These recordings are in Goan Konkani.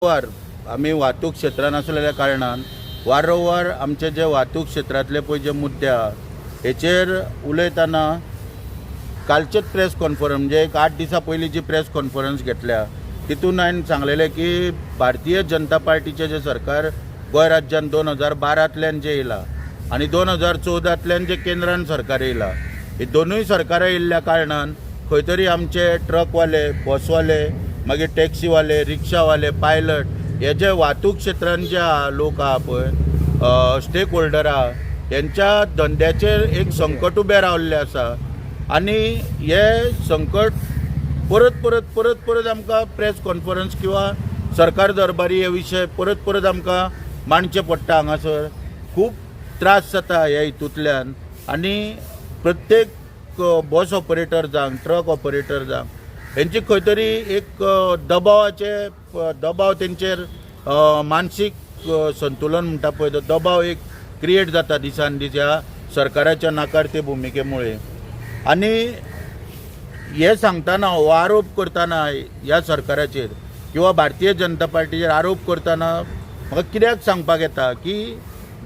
वार आमी वाहतूक क्षेत्रान आसलेल्या कारणान वारंवार आमचे जे वाहतूक क्षेत्रांतले पळय जे मुद्दे आहा हेचेर उलयतना कालचेच प्रेस कॉन्फरन्स, म्हणजे एक 8 दिसां पयलीं जी प्रेस कॉन्फरन्स घेतल्या, तितून हांवें सांगलेलें की भारतीय जनता पार्टीचें जें सरकार गोंय राज्यान 2012तल्यान जें येयलां आनी 2014तल्यान जें केंद्रान सरकार येयलां, ही दोनूय सरकारां येयल्ल्या कारणान खंय तरी आमचे ट्रकवाले, बसवाले, मागीर टॅक्सीवाले, रिक्षावाले, पायलट, हे जे वाहतूक क्षेत्रान जे लोक आहा पळय, स्टेक होल्डर आहा, हेंच्या धंद्याचेर एक संकट उबें रावल्लें आसा. आनी हे संकट परत परत परत परत आमकां प्रेस कॉन्फरन्स किंवा सरकार दरबारी हे विशय परत परत आमकां मांडचे पडटा. हांगासर खूब त्रास जाता ह्या हितूंतल्यान. आनी प्रत्येक बस ऑपरेटर जावं, ट्रक ऑपरेटर जावं, हेंची खंय तरी एक दबावाचे दबाव तेंचेर, मानसीक संतुलन म्हणटा पळय, तो दबाव एक क्रिएट जाता दिसान दीस ह्या सरकाराच्या नाकारते भुमिकेमुळे. आनी हे सांगतना, हो आरोप करतना, ह्या सरकाराचेर किंवा भारतीय जनता पार्टीचेर आरोप करतना म्हाका कित्याक सांगपाक येता की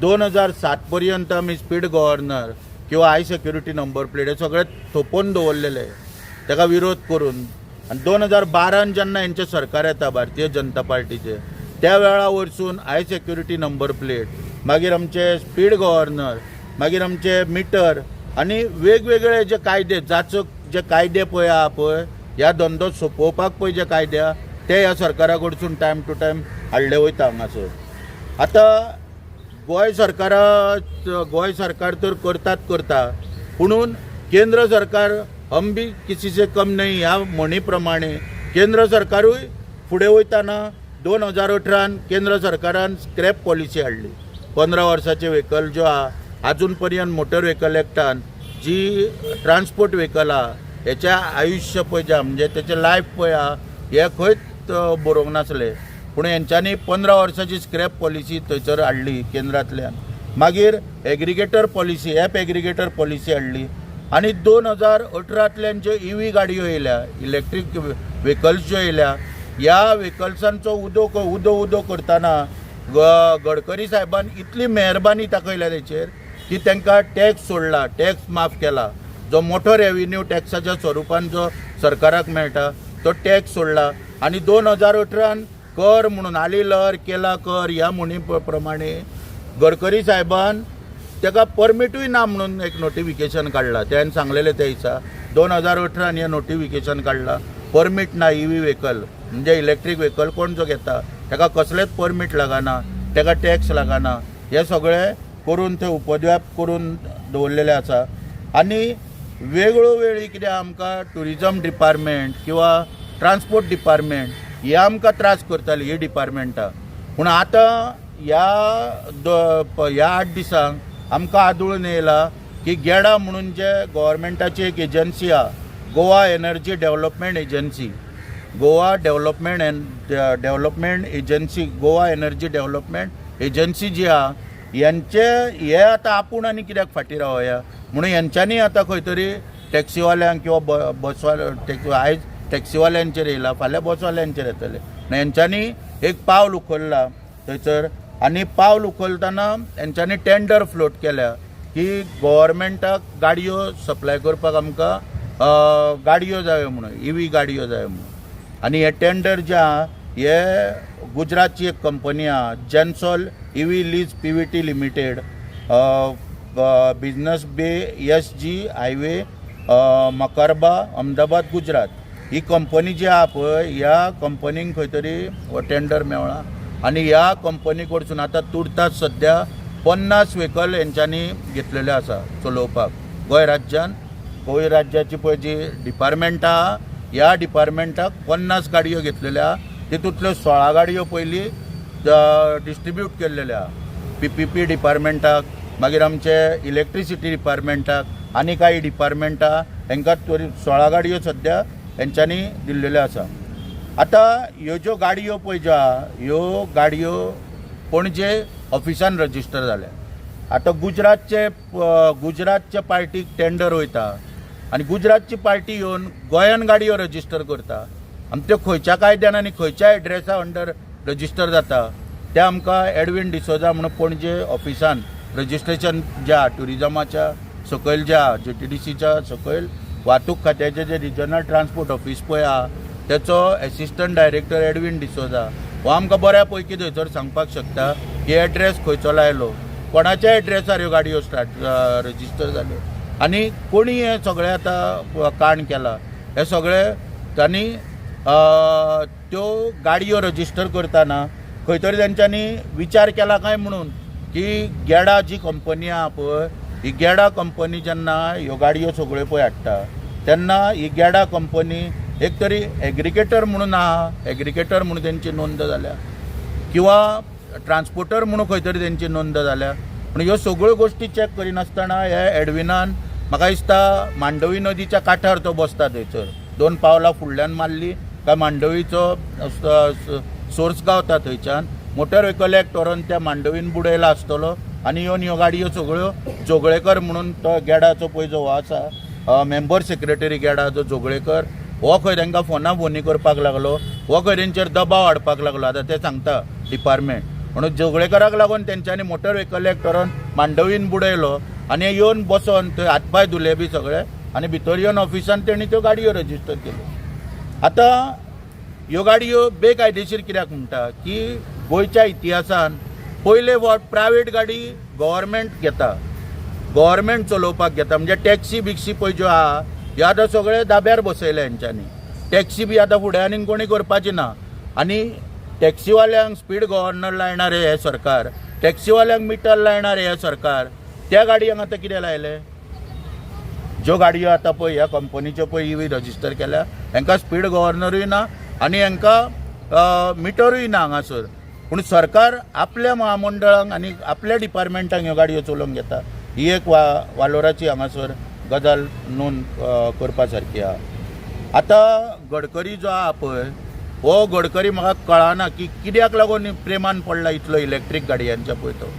2007 पर्यंत आमी स्पीड गव्हर्नर किंवा हाय सेक्युरिटी नंबर प्लेट हे सगळे थोपोवन दवरलेले ताका विरोध करून. आनी 2012न जेन्ना हेंचें सरकार येता भारतीय जनता पार्टीचें, त्या वेळा वरसून हाय सेक्युरिटी नंबर प्लेट, मागीर आमचे स्पीड गव्हर्नर, मागीर आमचे मिटर आनी वेगवेगळे जे कायदे, जाचक जे कायदे पळय आहा पळय, ह्या धंदो सोंपोवपाक पळय जे कायदे आहा, ते ह्या सरकारा कडसून टायम टू टायम हाडले वयता हांगासर. आतां गोंय सरकार तर करतात करता, पुणून केंद्र सरकार "हम भी किसी से कम नहीं" ह्या म्हणी प्रमाणे केंद्र सरकारूय फुडें वयताना 2018न केंद्र सरकारान स्क्रॅप पॉलिसी हाडली. 15 वर्साचे व्हेकल ज्यो आहा, आजून पर्यंत मोटर व्हेकल एक्टान जी ट्रान्सपोर्ट व्हेकल आहा, हेचें आयुश्य पळय जें आहा, म्हणजे तेचें लायफ पळय आहा, हें खंयच बरोवंक नासलें. पूण हेंच्यांनी 15 वर्साची स्क्रॅप पॉलिसी थंयसर हाडली केंद्रांतल्यान. मागीर aggregator policy, app aggregator policy हाडली. आनी 2018तल्यान ज्यो इवी गाडयो येयल्या, इलेक्ट्रीक व्हेकल्स ज्यो येयल्या, ह्या व्हेकल्सांचो उदो उदो उदो करतना गडकरी साहेबान इतली मेहरबानी दाखयल्या तेचेर की तांकां टॅक्स सोडला, टॅक्स माफ केला. जो मोठो रेव्हेन्यू टॅक्साच्या स्वरुपान जो सरकाराक मेळटा, तो टॅक्स सोडला. आनी 2018न कर म्हणून "आली लहर केला कर" ह्या म्हणी प्रमाणे गडकरी साहेबान ताका परमिटूय ना म्हणून एक नोटिफिकेशन काडला. त्यान सांगलेलें त्या दिसा, 2018न हें नोटिफिकेशन काडला, परमीट ना. इवी व्हेकल म्हणजे इलेक्ट्रीक व्हेकल कोण जो घेता ताका कसलेंच परमीट लागना, ताका टॅक्स लागना. हे सगळें करून ते उपद्व्याप करून दवरलेले आसा. आनी वेगळो वेळी कितें आमकां ट्युरिजम डिपार्टमेंट किंवा ट्रान्सपोर्ट डिपार्टमेंट हे आमकां त्रास करताली ही डिपार्टमेंटां. पूण आतां ह्या 8 दिसांक आमकां आदळून येयला की गेडा म्हणून जे गोवोरमेंटाची एक एजन्सी आहा, Goa energy development agency, Goa development and development agency, Goa energy development agency जी आहा, यांचे हे आतां आपूण आनी कित्याक फाटीं रावया म्हणून हेंच्यांनी आतां खंय तरी टॅक्सीवाल्यांक किंवा बसवाले, आयज टॅक्सीवाल्यांचेर येयला, फाल्यां बसवाल्यांचेर येतले. आनी हेंच्यांनी एक पावल उखल्ला थंयसर. आनी पावल उखलतना हेंच्यांनी टेंडर फ्लोट केल्या की गोवोरमेंटाक गाडयो सप्लाय करपाक आमकां गाडयो जायो म्हणून, इवी गाडयो जायो म्हणून. आनी हे टेंडर जे आहा, हे गुजरातची एक कंपनी आहा, जेनसॉल इवी lease PVT limited, business bay, S G highway, Makarba, Ahmedabad, Gujarat. ही कंपनी जी आहा पळय, ह्या कंपनीक खंय तरी हो टेंडर मेवळा. आनी ह्या कंपनी कडसून आतां तुर्तास सद्या 50 व्हेकल हेंच्यांनी घेतलेले आसा चलोवपाक गोंय राज्यान. गोंय राज्याची पळय जी डिपार्टमेंट आहा, ह्या डिपार्टमेंटाक 50 गाडयो घेतलेल्यो आहा. तितूंतल्यो 16 गाडयो पयलीं डिस्ट्रिब्यूट केल्लेल्यो आहा पीपीपी डिपार्टमेंटाक, मागीर आमचे इलेक्ट्रिसिटी डिपार्टमेंटाक आनी कांय डिपार्टमेंटां, हेंकां तरी 16 गाडयो सद्या हेंच्यांनी दिल्लेल्यो आसा. आतां ह्यो ज्यो गाडयो पळय ज्यो आहा, ह्यो गाडयो पणजे ऑफिसान रजिस्टर जाल्या. आतां गुजरातचे पार्टीक टेंडर वयता आनी गुजरातची पार्टी येवन गोंयान गाडयो रजिस्टर करता, आनी त्यो खंयच्या कायद्यान आनी खंयच्या एड्रेसा अंडर रजिस्टर जाता ते आमकां एडवीन डिसोजा म्हणून पणजे ऑफिसान रजिस्ट्रेशन जे आहा ट्युरिजमाच्या सकयल जे आहा जीटीडीसीच्या सकयल वाहतूक खात्याचे जे रिजनल ट्रान्सपोर्ट ऑफिस पळय आहा तेचो एसिस्टंट डायरेक्टर एडवीन डिसोजा हो आमकां बऱ्या पैकी थंयसर सांगपाक शकता की एड्रेस खंयचो लायलो, कोणाच्या एड्रेसार ह्यो गाडयो स्टार्ट रजिस्टर जाल्यो आनी कोणी हें सगळें आतां काण केलां हें सगळें. आनी त्यो गाडयो रजिस्टर करतना खंय तरी तेंच्यांनी विचार केला काय म्हणून की गेडा जी कंपनी आहा पळय, ही गेडा कंपनी जेन्ना ह्यो गाडयो सगळ्यो पळय हाडटा तेन्ना ही गेडा कंपनी एक तरी एग्रिगेटर म्हणून आहा, एग्रिगेटर म्हणून तेंची नोंद जाल्या किंवा ट्रान्सपोर्टर म्हणून खंय तरी तेंची नोंद जाल्या. पूण ह्यो सगळ्यो गोश्टी चॅक करिनासतना हे एडविनान म्हाका दिसता मांडवी नदीच्या कांठार तो बसता, थंयसर दोन पावलां फुडल्यान मारली काय मांडवीचो सोर्स गावता, थंयच्यान मोटर व्हेकल एक्ट व्हरोन त्या मांडवीन बुडयला आसतलो आनी येवन ह्यो गाडयो सगळ्यो जोगळेकर म्हणून तो गेडाचो पळय जो हो आसा मेंबर सेक्रेटरी गेडा जो जोगळेकर हो खंय तांकां फोना फोनी करपाक लागलो, हो खंय तेंचेर दबाव हाडपाक लागलो. आतां ते सांगता डिपार्टमेंट म्हणून जोगळेकराक लागून तेंच्यांनी मोटर व्हेकल एक्ट व्हरोन मांडवीन बुडयलो आनी येवन बसोन थंय हातपांय धुले बी सगळे आनी भितर येवन ऑफिसान तेणी त्यो गाडयो रजिस्टर केल्यो. आतां ह्यो गाडयो बेकायदेशीर कित्याक म्हणटा की गोंयच्या इतिहासान पयले फावट प्रायवेट गाडी गव्हर्मेंट घेता, गव्हर्मेंट चलोवपाक घेता. म्हणजे टॅक्सी बिक्सी पळय ज्यो आहा ह्यो आतां सगळे दाब्यार बसयले हेंच्यांनी. टॅक्सी बी आतां फुडें आनीक कोणी करपाची ना आनी टॅक्सीवाल्यांक स्पीड गव्हर्नर लायणार हें सरकार, टॅक्सीवाल्यांक मिटर लायणार हें सरकार. त्या गाडयांक आतां कितें लायलें? ज्यो गाडयो आतां पळय ह्या कंपनीच्यो पळय इवी रजिस्टर केल्या हेंकां स्पीड गव्हर्नरूय ना आनी हेंकां मिटरूय ना हांगासर. पूण सरकार आपल्या महामंडळांक आनी आपल्या डिपार्टमेंटांक ह्यो गाडयो चलोवंक घेता, ही एक वालोराची हांगासर गजाल नोंद करपा सारकी आहा. आतां गडकरी जो आहा पळय, हो गडकरी म्हाका कळना की कित्याक लागून प्रेमान पडला इतलो इलेक्ट्रीक गाडयांच्या पळय तो.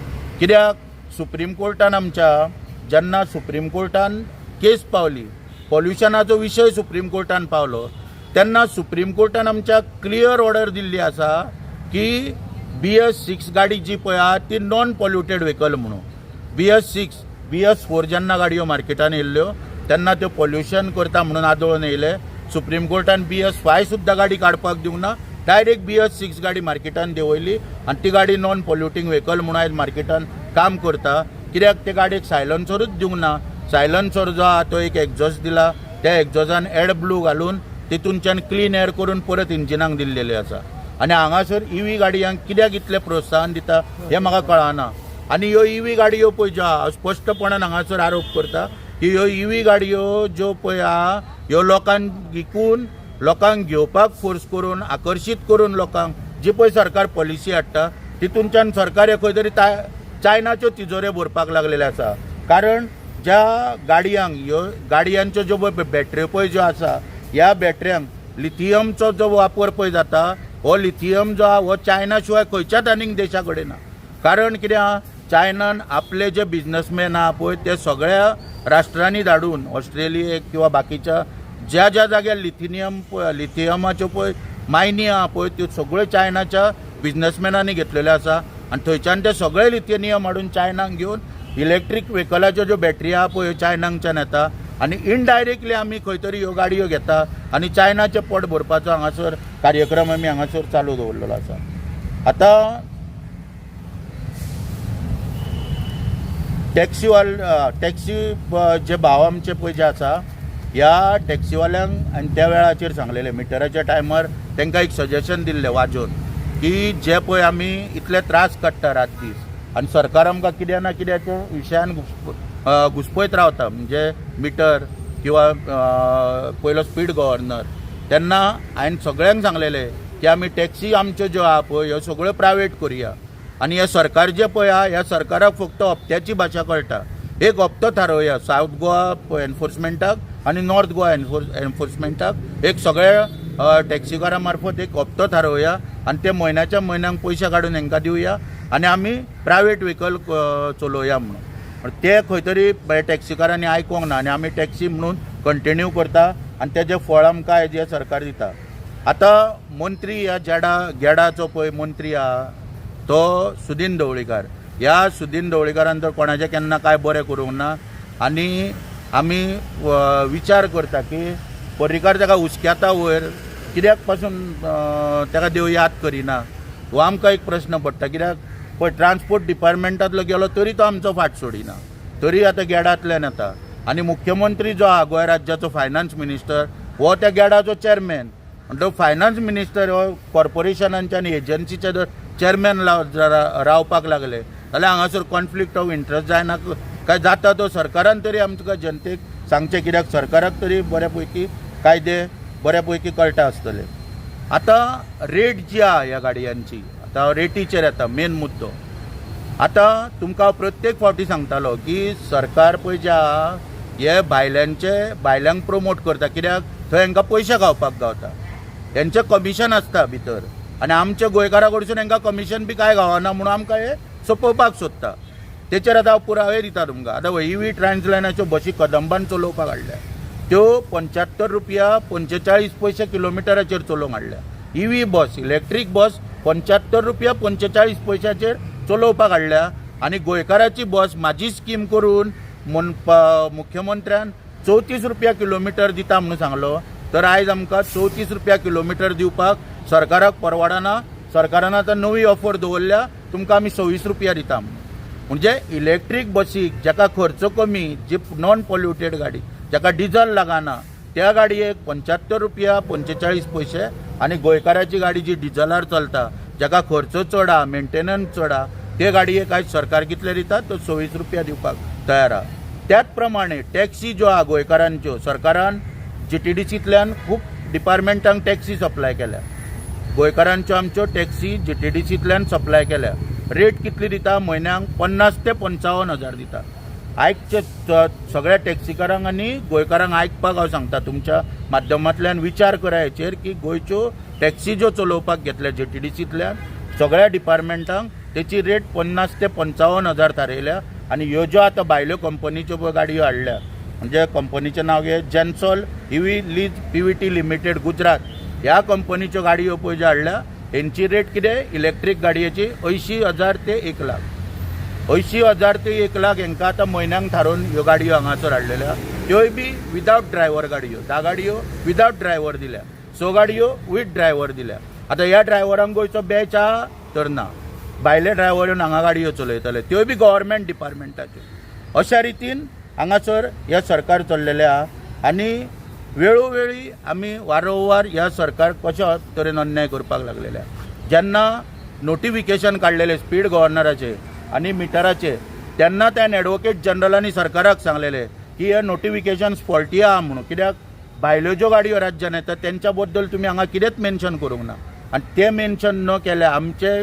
कित्याक सुप्रीम कोर्टान आमच्या जेन्ना सुप्रीम कोर्टान केस पावली, पॉल्युशनाचो विशय सुप्रीम कोर्टान पावलो तेन्ना सुप्रीम कोर्टान आमच्या क्लियर ऑर्डर दिल्ली आसा की BS 6 गाडी जी पळय आहा ती नॉन पॉल्युटेड व्हेकल म्हणून. BS 6, BS 4 जेन्ना गाडयो मार्केटान येयल्ल्यो तेन्ना त्यो पॉल्युशन करता म्हणून आदोळून येयले. सुप्रीम कोर्टान BS 5 सुद्दां गाडी काडपाक दिवंक ना, डायरेक्ट BS 6 गाडी मार्केटान देंवयली आनी ती गाडी नॉन पॉल्युटींग व्हेकल म्हणून आयज मार्केटान काम करता. कित्याक ते गाडयेक सायलन्सरूच दिवंक ना. सायलन्सर जो आहा तो एक एक्झॉस्ट दिला, त्या एक्झॉजान एड ब्लू घालून तितूनच्यान क्लीन एअर करून परत इंजिनाक दिल्लेले आसा. आनी हांगासर इवी गाडयांक कित्याक इतलें प्रोत्साहन दिता हें म्हाका कळना. आनी ह्यो इवी गाडयो पळय ज्यो आहा, स्पश्टपणान हांगासर आरोप करता की ह्यो इवी गाडयो ज्यो पळय आहा ह्यो लोकांक विकून, लोकांक घेवपाक फोर्स करून, आकर्शीत करून लोकांक जी पळय सरकार पॉलिसी हाडटा तितूनच्यान सरकार हे खंय तरी चायनाच्यो तिजोऱ्यो भरपाक लागलेले आसा. कारण ज्या गाडयांक ह्यो गाडयांच्यो ज्यो पळय बॅटऱ्यो पळय ज्यो आसा, ह्या बॅटऱ्यांक लिथियमचो जो वापर पळय जाता, हो लिथियम जो आहा हो चायना शिवाय खंयच्याच आनीक देशा कडेन ना. कारण कितें आहा, चायनान आपले जे बिजनसमॅन आहा पळय ते सगळ्या राष्ट्रांनी धाडून ऑस्ट्रेलियेक किंवा बाकीच्या ज्या ज्या जाग्यार लिथियमाच्यो पळय मायनी आहा पळय त्यो सगळ्यो चायनाच्या बिजनसमॅनांनी घेतलेल्यो आसा आनी थंयच्यान ते सगळे लिथियम हाडून चायनाक घेवन इलेक्ट्रीक व्हेकलाच्यो ज्यो बॅटरी आहा पळय ह्यो चायनाकच्यान येता आनी इनडायरेक्टली आमी खंय तरी ह्यो गाडयो घेता आनी चायनाचें पोट भरपाचो हांगासर कार्यक्रम आमी हांगासर चालू दवरलेलो आसा. आतां टॅक्सीवाल टॅक्सी जे भाव आमचे पळय जे आसा ह्या टॅक्सीवाल्यांक आनी त्या वेळाचेर सांगलेलें मिटराच्या टायमार तांकां एक सजेशन दिल्लें वाजोवन की जे पळय आमी इतले त्रास काडटा रात दीस आनी सरकार आमकां कित्या ना कित्याच्या विशयान घुसपयत रावता, म्हणजे मिटर किंवा पयलो स्पीड गव्हर्नर, तेन्ना हांवें सगळ्यांक सांगलेलें की आमी टॅक्सी आमच्यो ज्यो आहा पळय ह्यो सगळ्यो प्रायवेट करुया आनी हे सरकार जे पळय आहा ह्या सरकाराक फक्त हप्त्याची भाशा कळटा. एक हप्तो थारोवया सावथ गोवा एनफोर्समेंटाक आनी नॉर्थ गोवा एनफोर्समेंटाक, एक सगळ्या टॅक्सीकारां मार्फत एक हप्तो थारोवया आनी ते म्हयन्याच्या म्हयन्याक पयशे काडून हेंकां दिवया आनी आमी प्रायवेट व्हेकल चलोवया म्हणून. ते खंय तरी टॅक्सीकारांनी आयकोंक ना आनी आमी टॅक्सी म्हणून कंटिन्यू करता आनी तेजें फळ आमकां आयज हें सरकार दिता. आतां मंत्री ह्या जेडा गेडाचो पळय मंत्री आहा तो सुदीन ढवळीकार. ह्या सुदीन ढवळीकारान तर कोणाचें केन्ना कांय बरें करूंक ना आनी आमी विचार करता की पर्रीकार ताका हुस्क्याता वयर कित्याक पासून ताका देव याद करिना हो आमकां एक प्रश्न पडटा. कित्याक पळय ट्रान्सपोर्ट डिपार्टमेंटांतलो गेलो तरी तो आमचो फाट सोडिना, तरी आतां गेडांतल्यान येता. आनी मुख्यमंत्री जो आहा गोंय राज्याचो फायनान्स मिनिस्टर हो त्या गेडाचो चॅरमॅन, म्हणटकच फायनान्स मिनिस्टर हो कॉर्पोरेशनांच्या आनी एजन्सीचे जर चॅरमॅन रावपाक लागले जाल्यार हांगासर कॉन्फ्लिक्ट ऑफ इंट्रस्ट जायना काय जाता तो सरकारान तरी आमकां जनतेक सांगचें, कित्याक सरकाराक तरी बऱ्या पैकी कायदे बऱ्या पैकी कळटा आसतले. आतां रेट जी आहा ह्या गाडयांची, आतां रेटीचेर येता मेन मुद्दो. आतां तुमकां हांव प्रत्येक फावटी सांगतालो की सरकार पळय जे आहा हे भायल्यांचे भायल्यांक प्रमोट करता, कित्याक थंय हांकां पयशे खावपाक गावता, हेंचें कमिशन आसता भितर आनी आमच्या गोंयकारा कडसून हांकां कमिशन बी कांय गावना म्हणून आमकां हे सोंपोवपाक सोदता. तेचेर आतां हांव पुरावे दिता तुमकां. आतां इवी ट्रान्सलायनाच्यो बशी कदंबान चलोवपाक हाडल्या, त्यो 75 रुपया 45 पयशे किलोमिटराचेर चलोवंक हाडल्या. इवी बस, इलेक्ट्रीक बस 75 रुपया 45 पयशाचेर चलोवपाक हाडल्या आनी गोंयकाराची बस म्हाजी स्कीम करून म्हण मुख्यमंत्र्यान 34 रुपया किलोमिटर दिता म्हणून सांगलो, तर आयज आमकां 34 रुपया किलोमिटर दिवपाक सरकाराक परवडना. सरकारान आतां नवी ऑफर दवरल्या, तुमकां आमी 26 रुपया दिता म्हणून. म्हणजे इलेक्ट्रीक बसीक जाका खर्च कमी, जी नॉन पॉल्युटेड गाडी, जाका डिझल लागना, त्या गाडयेक 75 रुपया 45 पयशे आनी गोंयकाराची गाडी जी डिझलार चलता, जाका खर्च चड आहा, मेंटेनन्स चड आहा, ते गाडयेक आयज सरकार कितले दिता तो 26 रुपया दिवपाक तयार आहा. त्याच प्रमाणे टॅक्सी ज्यो आहा गोंयकारांच्यो, सरकारान जीटीडीसींतल्यान खूब डिपार्टमेंटांक टॅक्सी सप्लाय केल्या. गोंयकारांच्यो आमच्यो टॅक्सी जीटीडीसींतल्यान सप्लाय केल्या. रेट कितली दिता? म्हयन्याक 50 ते 55 हजार दिता. आयकचे सगळ्या टॅक्सीकारांक आनी गोंयकारांक आयकपाक हांव सांगता तुमच्या माध्यमांतल्यान, विचार करा हेचेर की गोंयच्यो टॅक्सी ज्यो चलोवपाक घेतल्या जीटीडीसींतल्यान सगळ्या डिपार्टमेंटांक, तेची रेट 50 ते 55 हजार थारयल्या. आनी ह्यो ज्यो आतां भायल्यो कंपनीच्यो पळय गाडयो हाडल्या, म्हणजे कंपनीचें नांव घे जेन्सॉल इवी लीज पीव्हीटी लिमिटेड गुजरात, ह्या कंपनीच्यो गाडयो पळय ज्यो हाडल्या, हेंची रेट कितें इलेक्ट्रीक गाडयेची 80 हजार ते 1 लाख, 80 हजार ते 1 लाख हेंकां आतां म्हयन्याक थारोवन ह्यो गाडयो हांगासर हाडलेल्यो, त्योय बी विदावट ड्रायव्हर गाडयो. 10 गाडयो विदावट ड्रायव्हर दिल्या, स गाडयो वीथ ड्रायव्हर दिल्या. आतां ह्या ड्रायव्हरांक गोंयचो बॅच आहा तर ना, भायले ड्रायव्हर येवन हांगा गाडयो चलयतले, त्योय बी गव्हर्मेंट डिपार्टमेंटाच्यो. अशा रितीन हांगासर हें सरकार चल्लेलें आहा आनी वेळोवेळी आमी वारंवार ह्या सरकार कशा तरेन अन्याय करपाक लागलेले आहा. जेन्ना नोटिफिकेशन काडलेलें स्पीड गव्हर्नराचे आनी मिटराचे, तेन्ना त्या एडवोकेट जनरलांनी सरकाराक सांगलेलें की हे नोटिफिकेशन फॉल्टी आहा म्हणून, कित्याक भायल्यो ज्यो गाडयो राज्यान येता तेंच्या बद्दल तुमी हांगा कितेंच मेन्शन करूंक ना. आनी ते मेन्शन न केले आमचे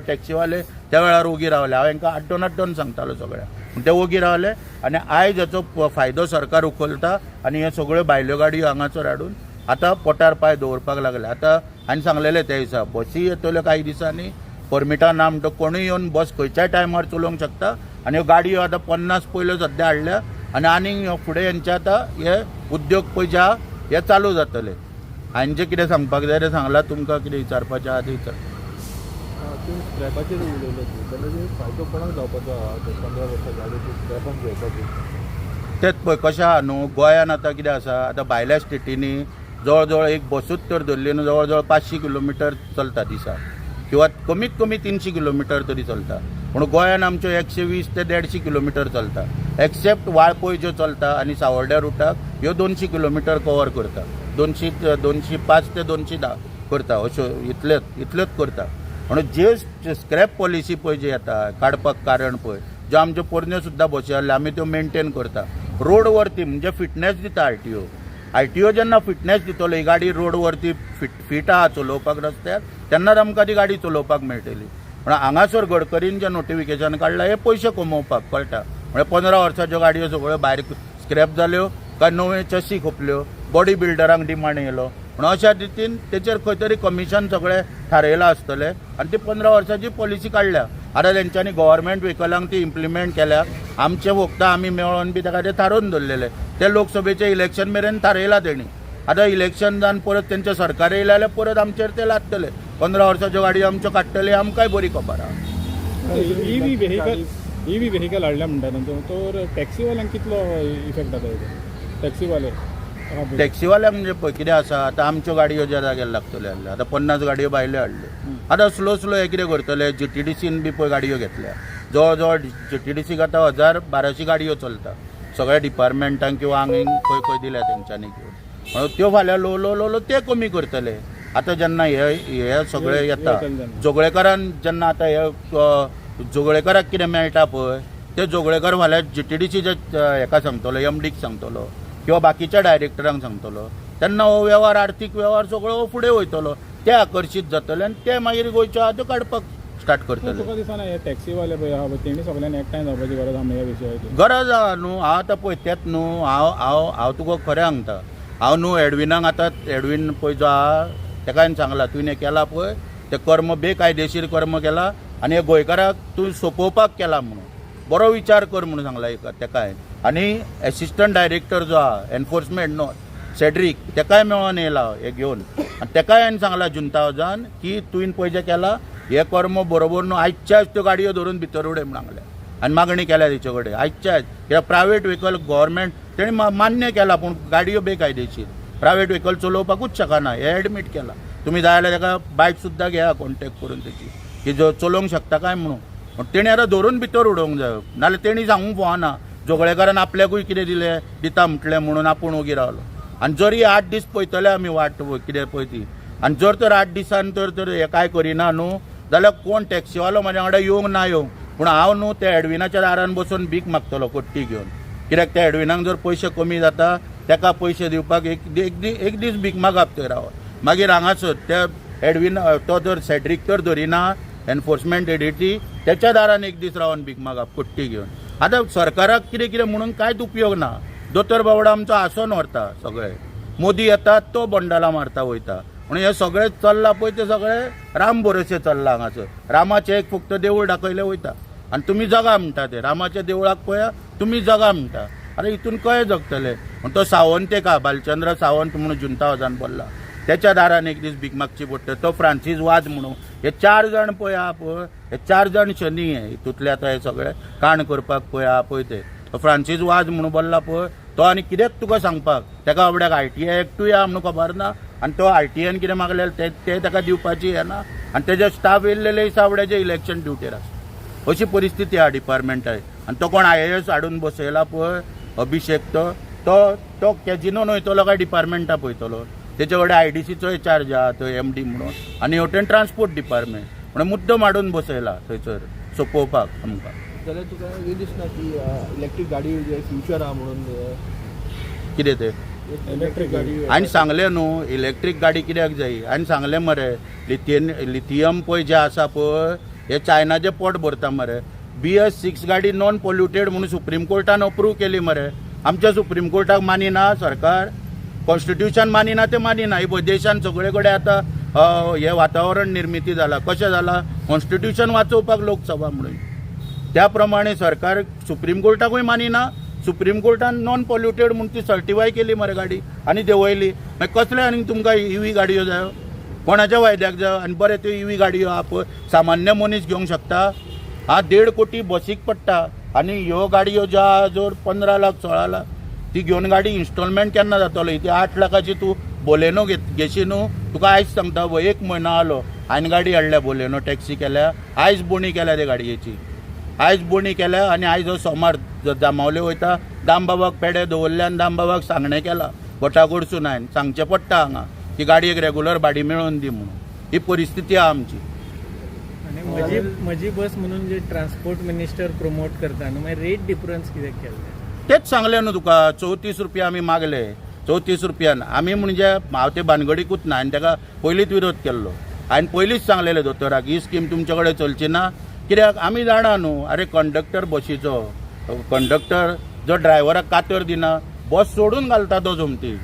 टॅक्सीवाले त्या वेळार ओगी रावले. हांव हांकां आड्डोन आड्डोन सांगतालो सगळ्यांक, पूण ते ओगी रावले आनी आयज हाचो फायदो सरकार उखलता आनी हे सगळ्यो भायल्यो गाडयो हांगासर हाडून आतां पोटार पांय दवरपाक लागले. आतां हांवें सांगलेलें त्या दिसा, बसी येतल्यो कांय दिसांनी, परमिटां ना म्हणटकच कोणूय येवन बस खंयच्याय टायमार चलोवंक शकता. आनी ह्यो गाडयो आतां 50 पयल्यो सद्या हाडल्या आनी आनीक फुडें हेंचे आतां हे उद्योग पळय जे आहा हे चालू जातले. हांवें जें कितें सांगपाक जाय तें सांगलां, तुमकां कितें विचारपाचें आहा तें विचार. तूं स्क्रॅपाचेर उलयलो तूं जाल्यार ते फायदो कोणाक जावपाचो आहा ते 15 वर्सां गाडी तूं स्क्रॅपान घेवपाची? तेच पळय कशें आहा न्हू, गोंयान आतां कितें आसा, आतां भायल्या स्टेटींनी जवळ जवळ एक बसूच तर धरली न्हू, जवळ जवळ 500 किलोमिटर चलता दिसाक किंवा कमीत कमी 300 किलोमिटर तरी चलता. पूण गोंयान आमच्यो 120 ते 150 किलोमिटर चलता, एक्सेप्ट वाळपय ज्यो चलता आनी सावर्ड्या रुटाक ह्यो 200 किलोमिटर कवर करता, 200, 205 ते 210 करता, अश्यो इतलेच इतल्योच करता. म्हणून जे स्क्रॅप पॉलिसी पळय जी येता काडपाक कारण पळय ज्यो आमच्यो पोरण्यो सुद्दां बसी आहल्यो, आमी त्यो मेंटेन करता रोड वरती, म्हणजे फिटनेस दिता आरटीओ. आरटीओ जेन्ना फिटनेस दितलो ही गाडी रोड वरती फिट फिट आहा चलोवपाक रस्त्यार, तेन्नाच आमकां ती गाडी चलोवपाक मेळटली. पूण हांगासर गडकरीन जें नोटिफिकेशन काडलां हें पयशे कमोवपाक कळटा. म्हणजे 15 वर्साच्यो गाडयो सगळ्यो भायर स्क्रॅप जाल्यो काय नव्यो चशी खोपल्यो, बॉडी बिल्डरांक डिमांड येयलो म्हणून अशा रितीन तेचेर खंय तरी कमिशन सगळें थारयलां आसतलें आनी ती 15 वर्साची पॉलिसी काडल्या. आतां तेंच्यांनी गव्हर्मेंट व्हेकलांक ती इम्प्लिमेंट केल्या. आमचे फक्त आमी मेळोन बी ताका ते थारोवन दवरलेले, ते लोकसभेचे इलेक्शन मेरेन थारयलां तेणी. आतां इलेक्शन जावन परत तेंचें सरकार येयलें जाल्यार परत आमचेर ते लादतले. 15 वर्साच्यो गाडयो आमच्यो काडटले, आमकांय बरी खबर आहा. ईव्ही व्हेकल, ईव्ही व्हेकल हाडल्या म्हणटा न्हू तूं, तर टॅक्सीवाल्यांक कितलो इफेक्ट जाता तेजो, टॅक्सीवाले हा पळय. टॅक्सीवाल्यांक म्हणजे पळय कितें आसा, आतां आमच्यो गाडयो ज्या जाग्यार लागतल्यो आहल्यो, आतां 50 गाडयो भायल्यो हाडल्यो. आतां स्लो स्लो हे कितें करतले, जीटीडीसीन बी पळय गाडयो घेतल्या. जवळ जवळ जीटीडीसीक आतां 1000-1200 गाडयो चलता, सगळ्या डिपार्टमेंटांक किंवा हांगा खंय खंय दिल्या तेंच्यांनी घेवन. म्हणून त्यो फाल्यां ल्हव ल्हव ल्हव ल्हव ते कमी करतले. आतां जेन्ना हे हे सगळे येता येतले तेन्ना. जोगळेकरान जेन्ना आतां हे जोगळेकराक कितें मेळटा पळय, ते जोगळेकर फाल्यां जीटीडीसीच्या हेका सांगतलो, एमडीक सांगतलो किंवा बाकीच्या डायरेक्टरांक सांगतलो. तेन्ना हो वेव्हार, आर्थीक वेव्हार सगळो फुडें वयतलो. ते आकर्शीत जातले आनी ते मागीर गोंयच्यो आहा त्यो काडपाक स्टार्ट करतले. तुका दिसना हे टॅक्सीवाले पळय आहा पळय, तेणी सगळ्यांनी एकठांय जावपाची गरज आहा ह्या विशयाचेर? गरज आहा न्हू. हांव आतां पळय तेंच न्हू, हांव हांव हांव तुका खरें सांगता, हांव न्हू एडविनाक, आतां एडवीन पळय जो आहा तेका हांवें सांगलां, तुवें हें केलां पळय तें कर्म बेकायदेशीर कर्म केलां आनी हे गोंयकाराक तूं सोंपोवपाक केला म्हणून बरो विचार कर म्हणून सांगला एका तेका हांवें. आनी एसिस्टंट डायरेक्टर जो आहा एनफोर्समेंट नॉर्थ सेड्रीक, तेकाय मेळोन येयला हे घेवन आनी तेकाय हांवें सांगलां जुंतावजान की तुवें पळय जें केलां हें कर्म बरोबर न्हू. आयच्या आयज त्यो गाडयो धरून भितर उडय म्हणून सांगलें आनी मागणी केल्या तेचे कडेन आयच्या आयज, कित्याक प्रायवेट व्हेकल गव्हर्मेंट तेणी मान्य केला, पूण गाडयो बेकायदेशीर, प्रायवेट व्हेकल चलोवपाकूच शकना हें एडमीट केलां. तुमी जाय जाल्यार तेका बायट सुद्दां घेया कॉन्टेक्ट करून तेची की जो चलोवंक शकता काय म्हणून. पूण तेणी आतां धरून भितर उडोवंक जायो, नाल्यार तेणी सांगूंक फावना जोगळेकारान आपल्याकूय कितें दिलें, दिता म्हटलें म्हणून आपूण ओगी रावलो. आनी जरी 8 दीस पळयतले आमी वाट कितें पळय ती, आनी जर तर 8 दिसान तर तर हें कांय करिना न्हू जाल्यार कोण टॅक्सीवालो म्हाज्या वांगडा येवंक ना येवंक, पूण हांव न्हू त्या एडविनाच्या दारान बसून भीक मागतलो कोट्टी घेवन. कित्याक त्या एडविनाक जर पयशे कमी जाता, तेका पयशे दिवपाक एक दीस भीक मागप थंय रावन. मागीर हांगासर त्या एडविन तो जर सॅड्रीक तर धरिना एनफोर्समेंट एडिटी, तेच्या दारान एक दीस रावन भीक मागप कोट्टी घेवन. आतां सरकाराक कितें कितें म्हणून कांयच उपयोग ना. दोतोर बावडो आमचो आसोन व्हरता सगळे, मोदी येता तो बंडलां मारता वयता. म्हणून हे सगळें चल्लां पळय तें सगळें राम भरोसे चल्लां हांगासर. रामाचें एक फक्त देवूळ दाखयलें वयता आनी तुमी जगा म्हणटा ते रामाच्या देवळाक पळया तुमी जगा म्हणटा. आरे, हितून कशें जगतले? म्हण तो सावंत एका बालचंद्र सावंत म्हणून जुंतावजान बोल्ला, तेच्या दारान एक दीस भीक मागची पडटा. तो फ्रांसीस वाज म्हणून हे चार जाण पळय आहा पळय, हे चार जाण शनी हे हितूंतले. आतां हे सगळे काण करपाक पळय आहा पळय ते तो फ्रांसीस वाज म्हणून बोल्ला पळय, तो आनी कितेंच तुका सांगपाक तेका बाबड्याक आरटीआय एक्टूय आहा म्हणून खबर ना. आनी तो आरटीआयन कितें मागलेलें ते ते ताका दिवपाची हें ना आनी तेजे स्टाफ येयल्लेले दिसा बाबड्याचे इलेक्शन ड्युटेर आसा. अशी परिस्थिती आहा डिपार्टमेंटाय. आनी तो कोण आयएएस हाडून बसयला पळय अभिषेक, तो तो तो कॅजिनोन वयतलो काय डिपार्टमेंटा पळयतलो? तेचे कडेन आयडीसीचोय चार्ज आहा थंय एमडी म्हणून आनी हेवटेन ट्रान्सपोर्ट डिपार्टमेंट म्हणून मुद्दम हाडून बसयला थंयसर सोंपोवपाक आमकां. जाल्यार तुका हें दिसना की इलेक्ट्रीक गाडी जे फ्युचर आहा म्हणून? कितें तें? इलेक्ट्रीक गाडी. हांवें सांगलें न्हू, इलेक्ट्रीक गाडी कित्याक जायी हांवें सांगलें मरे. लिथियम पळय जें आसा पळय, हे चायनाचें पोट भरता मरे. बीएस 6 गाडी नॉन पोल्युटेड म्हणून सुप्रीम कोर्टान अप्रूव केली मरे. आमच्या सुप्रीम कोर्टाक मानिना सरकार, कॉन्स्टिट्युशन मानिना ते मानिना. ही पळय देशान सगळे कडेन आतां हें वातावरण निर्मिती जाला. कशें जालां? कॉन्स्टिट्युशन वाचोवपाक लोकसभा म्हणून. त्या प्रमाणे सरकार सुप्रीम कोर्टाकूय मानिना. सुप्रीम कोर्टान नॉन पोल्युटेड म्हूण ती सर्टिफाय केली मरे गाडी आनी देंवयली. मागीर कसले आनी तुमकां इवी गाडयो जायो? कोणाच्या फायद्याक जायो? आनी बरें, त्यो इवी गाडयो आहा पळय, सामान्य मनीस घेवंक शकता? हा, 1.5 कोटी बसीक पडटा आनी ह्यो गाडयो ज्यो आहा जर 15 लाख, 16 लाख ती घेवन गाडी इन्स्टॉलमेंट केन्ना जातलो? ती 8 लाखाची तूं बोलेनो घेशी न्हू. तुका आयज सांगता, एक म्हयनो जालो हांवें गाडी हाडल्या, बोलेनो टॅक्सी केल्या. आयज बोणी केल्या ते गाडयेची, आयज बोणी केल्या. आनी आयज हो सोमार, जांबावले वयता. दामबाबाक पेडे दवरले आनी दामबाबाक सांगणें केलां भटा कडसून. हांवें सांगचें पडटा हांगा की गाडयेक रेगुलर भाडी मेळोवन दी म्हणून. ही परिस्थिती आहा आमची. आनी म्हजी म्हजी बस म्हणून जे ट्रान्सपोर्ट मिनिस्टर प्रमोट करता न्हू, मागीर रेट डिफरन्स कित्याक केल्ले? तेच सांगलें न्हू तुका, 34 रुपया आमी मागले. 34 रुपयान आमी म्हणजे हांव ते भानगडीकूच ना. आनी ताका पयलींच विरोध केल्लो. हांवें पयलींच सांगलेलें दोतोराक, ही स्कीम तुमचे कडेन चलची ना. कित्याक आमी जाणा न्हू, आरे कंडक्टर, बशीचो कंडक्टर जो ड्रायव्हराक कातर दिना, बस सोडून घालता तो सोमती,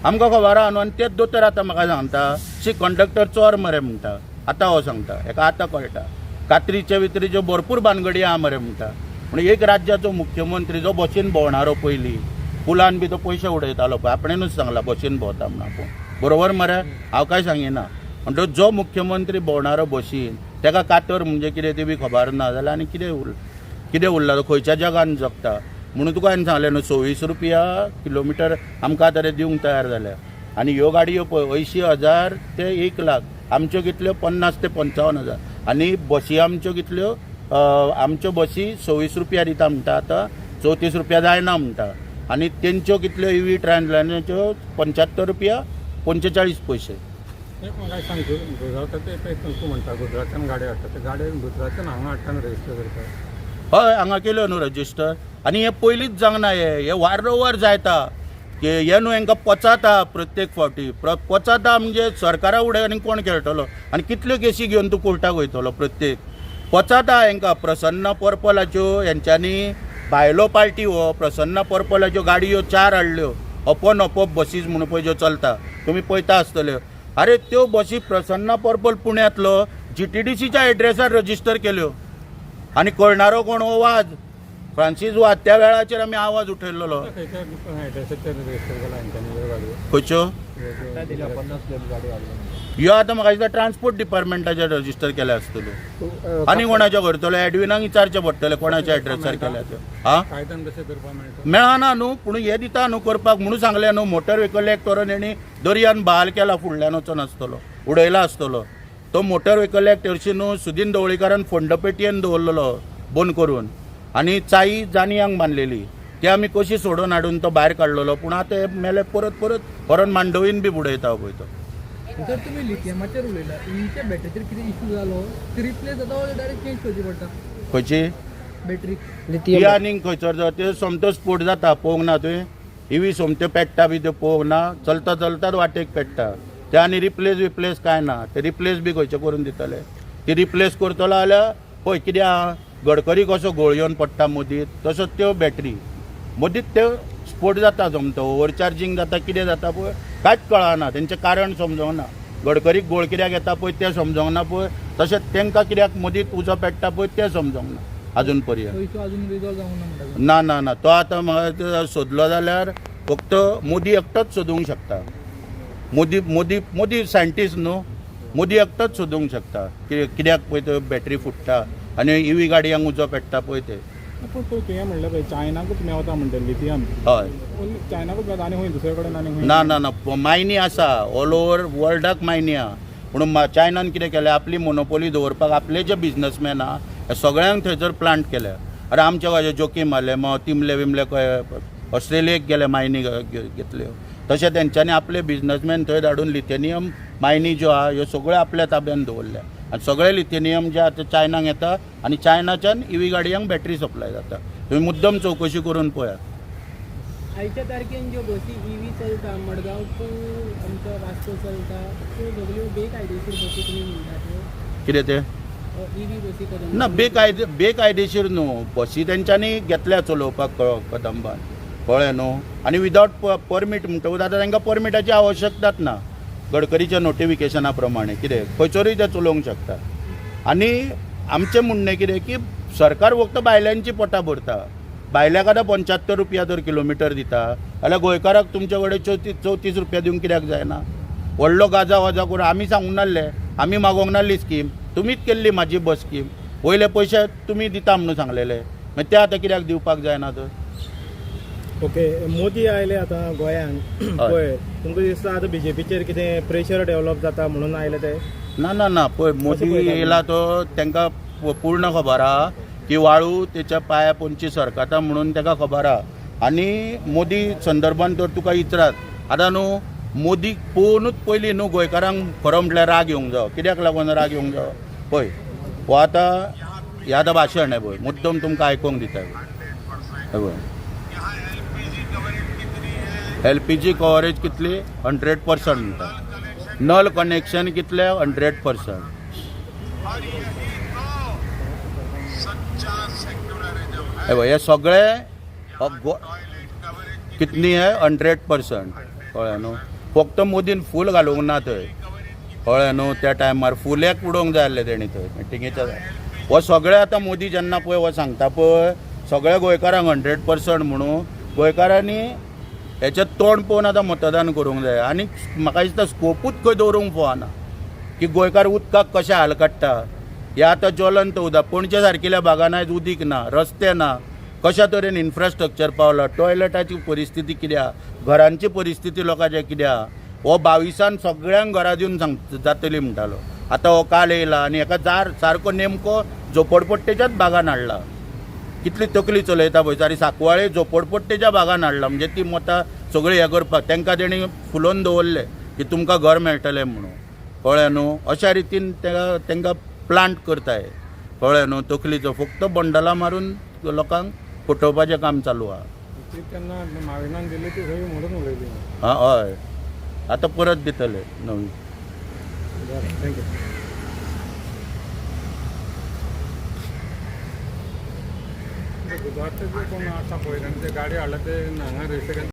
आमकां खबर आहा न्हू. आनी तेच दोतोर आतां म्हाका सांगता, शी, कंडक्टर चोर मरे म्हणटा. आतां हो सांगता हेका आतां कळटा, कात्रीचे वित्रीच्यो भरपूर भानगडी आहा मरे म्हणटा. पूण एक राज्याचो मुख्यमंत्री जो बसीन भोंवणारो पयलीं पुलान बी तो पयशे उडयतालो पळय, आपणेनूच सांगला बशीन भोंवता म्हणून आपूण, बरोबर मरे? हांव कांय सांगिना. म्हणटकच जो मुख्यमंत्री भोंवणारो बशीन तेका कातर म्हणजे कितें ती बी खबर ना जाल्यार आनी कितें उरला? तो खंयच्या जगान जगता? म्हणून तुका हांवें सांगलें न्हू, 26 रुपया किलोमिटर आमकां आतां ते दिवंक तयार जाल्या. आनी ह्यो गाडयो पळय 80,000 ते 1 लाख, आमच्यो कितल्यो 50 ते 55 हजार. आनी बशी आमच्यो कितल्यो, आमच्यो बशी 26 रुपया दिता म्हणटा, आतां 34 रुपया जायना म्हणटा. आनी तेंच्यो कितल्यो इवी ट्रान्सलायनाच्यो 75 रुपया 45 पयशे. एक म्हाका सांग, गुजराताचे पळय तूं म्हणटा गुजरातान गाडी हाडटा, ते गाडी गुजरातान हांगा हाडटा रजिस्टर करता? हय, हांगा केल्यो न्हू रजिस्टर. आनी हें पयलींच जावंक ना, हें हें वारंवार जायता की हें न्हू हेंकां पचाता प्रत्येक फावटी पचाता. म्हणजे सरकारा फुडें आनी कोण खेळटलो आनी कितल्यो केसी घेवन तूं कोर्टाक वयतलो? प्रत्येक पचाता हेंकां. प्रसन्ना पर्पलाच्यो हेंच्यांनी भायलो पार्टी हो प्रसन्ना पर्पलाच्यो गाडयो 4 हाडल्यो, अपन अपोप बसीस म्हणून पळय ज्यो चलता, तुमी पळयता आसतल्यो. अरे त्यो बसी प्रसन्ना पर्पल पुण्यांतलो जीटीडीसीच्या एड्रेसार रजिस्टर केल्यो. आनी करणारो कोण? हो वाज, फ्रांसीस वाज. त्या वेळाचेर आमी आवाज उठयल्लो. खंयच्या एड्रेसाचेर रजिस्टर केला हेंच्यांनी ह्यो गाडयो? खंयच्यो? 50 गाडी हाडल्या. ह्यो आतां म्हाका दिसता ट्रान्सपोर्ट डिपार्टमेंटाचेर रजिस्टर केल्या आसतल्यो. आनी कोणाच्या करतलो? एडविनाक विचारचें पडटलें कोणाच्या एड्रेसार केल्या त्यो. आं, कायद्यान तशें करपाक मेळटा? मेळना न्हू, पूण हे दिता न्हू करपाक म्हणून सांगलें न्हू. मोटर व्हेकल एक्ट व्हरून हेणी दर्यान बहाल केला, फुडल्यान वचोन आसतलो, उडयला आसतलो तो मोटर व्हेकल एक्ट. हरशीं न्हू सुदीन ढवळीकारान फंड पेटयेन दवरलेलो बंद करून आनी चाई जानियांक बांदलेली, ती आमी कशी सोडून हाडून तो भायर काडलेलो. पूण आतां हे मेले परत परत व्हरोन मांडवीन बी बुडयता पळय तो. जर तुम्ही लिथियमाचेर उलयला, ईव्हीच्या बॅटरीचेर कितें इशू जालो ती रिप्लेस जाता वा डायरेक्ट चेंज करची पडटा खंयची? बॅटरी. ती आनीक खंयसर जाता ते सोमतो स्पोट जाता, पळोवंक ना तुवें? इवी सोमत्यो पेट्टा बी त्यो पळोवंक ना? चलता चलतात वाटेक पेट्टा ते. आनी रिप्लेस विप्लेस कांय ना, ते रिप्लेस बी खंयचे करून दितले? ती रिप्लेस करतलो जाल्यार पळय कितें आहा, गडकरी कसो गोळ येवन पडटा मदींत, तसोच त्यो बॅटरी मदींत त्यो स्पोट जाता सोमतो, ओवर चार्जींग जाता, कितें जाता पळय कांयच कळना. तेंचें कारण समजोंक ना. गडकरीक गोळ कित्याक येता पळय तें समजोंक ना पळय, तशेंच तांकां कित्याक मदींत उजो पेट्टा पळय तें समजोंक ना अजून पर्यंत. तो इशू अजून रिजॉल्व जावंक ना म्हणटा? ना ना ना, तो आतां म्हाका सोदलो जाल्यार फक्त मोदी एकटोच सोदूंक शकता. मोदी मोदी मोदी सायंटिस्ट न्हू, मोदी एकटोच सोदूंक शकता कित्याक पळय त्यो बॅटरी फुट्टा आनी इवी गाडयांक उजो पेट्टा पळय ते. पूण पळय तुवें म्हणलें पळय चायनाकूच मेवता म्हणटा लिथियम. हय. ओन्ली चायनाकूच मेळटा आनी खंय दुसरे कडेन आनी खंय? ना ना ना, मायनी आसा, ऑल ओवर वर्ल्डाक मायनी आहा. पूण चायनान कितें केलें, आपली मोनोपोली दवरपाक आपले जे बिजनसमॅन आहा हे सगळ्यांक थंयसर प्लांट केल्या. अरे आमच्या गोंयचे जोकीम आले, मग तिमले बिमले खंय ऑस्ट्रेलियेक गेले, मायनी घेतल्यो. तशें तेंच्यांनी आपले बिजनसमॅन थंय धाडून लिथेनियम मायनी ज्यो आहा ह्यो सगळ्यो आपल्या ताब्यान दवरल्या. आनी सगळे लिथेनियम जे आतां चायनाक येता आनी चायनाच्यान इवी गाडयांक बॅटरी सप्लाय जाता. तुमी मुद्दम चवकशी करून पळयात. आयच्या तारखेन ज्यो बसी इवी चलता, मडगांव टू आमचो वास्को चलता, त्यो सगल्यो बेकायदेशीर बसी तुमी म्हणटा त्यो? कितें तें? इवी बसी कदंबा. ना, बेकायदेशीर न्हू. बसी तेंच्यांनी घेतल्या चलोवपाक कदंबान, कळ्ळें न्हू? आनी विदावट परमीट म्हणटकूच आतां तांकां परमिटाची आवश्यकताच ना. गडकरीच्या नोटिफिकेशना प्रमाणे कितें खंयसरूय ते चलोवंक शकता. आनी आमचें म्हणणें कितें की सरकार फक्त बायल्यांची पोटां भरता. बायल्याक आतां 75 रुपया दर किलोमिटर दिता जाल्यार गोंयकाराक तुमचे कडेन 34 रुपया दिवंक कित्याक जायना? व्हडलो गाजा वाजा करून आमी सांगूंक नासले, आमी मागोवंक नासली स्कीम, तुमीच केल्ली म्हाजी बस स्कीम. वयले पयशे तुमी दिता म्हणून सांगलेले, मागीर ते आतां कित्याक दिवपाक जायना तर? ओके, मोदी आयले आतां गोंयांत पळय, तुमकां दिसता आतां बीजेपीचेर कितें प्रेशर डेव्हलप जाता म्हणून आयले ते? ना ना ना, पळय मोदी पळयता तुमी? येयला तो तांकां पूर्ण खबर आहा की वाळू तेच्या पांया पोंदची सरकता म्हणून ताका खबर आहा. आनी मोदी संदर्भान तर तुका इचरात आतां न्हू, मोदीक पळोवनूच पयलीं न्हू गोंयकारांक खरो म्हटल्यार राग येवंक जावो. कित्याक लागून राग येवंक जावो? पळय, हो आतां हें आतां भाशण हें पळय, मुद्दम तुमकां आयकोंक दिता हें पळय. एलपीजी कवरेज कितली? 100% म्हणटा. नल कनेक्शन कितले? 100%. हे पळय, हे सगळे कितली हे 100%, कळ्ळें न्हू? फक्त मोदीन फूल घालूंक ना थंय, कळ्ळें न्हू? त्या टायमार फुलेक उडोवंक जाय आसलें तेणी थंय मिटिंगेच्या. हो सगळे आतां मोदी जेन्ना पळय हो सांगता पळय सगळ्या गोंयकारांक 100% म्हणून, गोंयकारांनी हेचें तोंड पळोवन आतां मतदान करूंक जाय. आनी म्हाका दिसता स्कोपूच खंय दवरूंक फावना की गोंयकार उदकाक कशें हाल काडटा. हे आतां ज्वलंत उदक पणजे सारकिल्या भागान आयज उदीक ना, रस्ते ना, कशा तरेन इन्फ्रास्ट्रक्चर पावला, टॉयलेटाची परिस्थिती कितें आहा, घरांची परिस्थिती लोकांची कितें आहा. हो 22 सगळ्यांक घरां दिवन सांग जातली म्हणटालो, आतां हो काल येयला आनी हेका जार सारको नेमको झोपडपट्टेच्याच भागान हाडला. कितली तकली चलयता पळय. आनी साकवाळे झोपडपट्टेच्या भागान हाडला म्हणजे ती मतां सगळीं हें करपाक तांकां तेणी फुलोवन दवरले की तुमकां घर मेळटलें म्हणून, कळ्ळें न्हू. अशा रितीन तांकां प्लांट करताय, कळ्ळें न्हू. तकलीचो फक्त बंडलां मारून लोकांक फटोवपाचें काम चालू आहा. ती तेन्ना माविनान दिली ती सगळी मोडून उडयली. आं हय, आतां परत दितले नवी. बरें, thank you. गुजराताचे कोण आसा पळय तांचे गाडी हाडल्या ते हांगा रजिस्टर.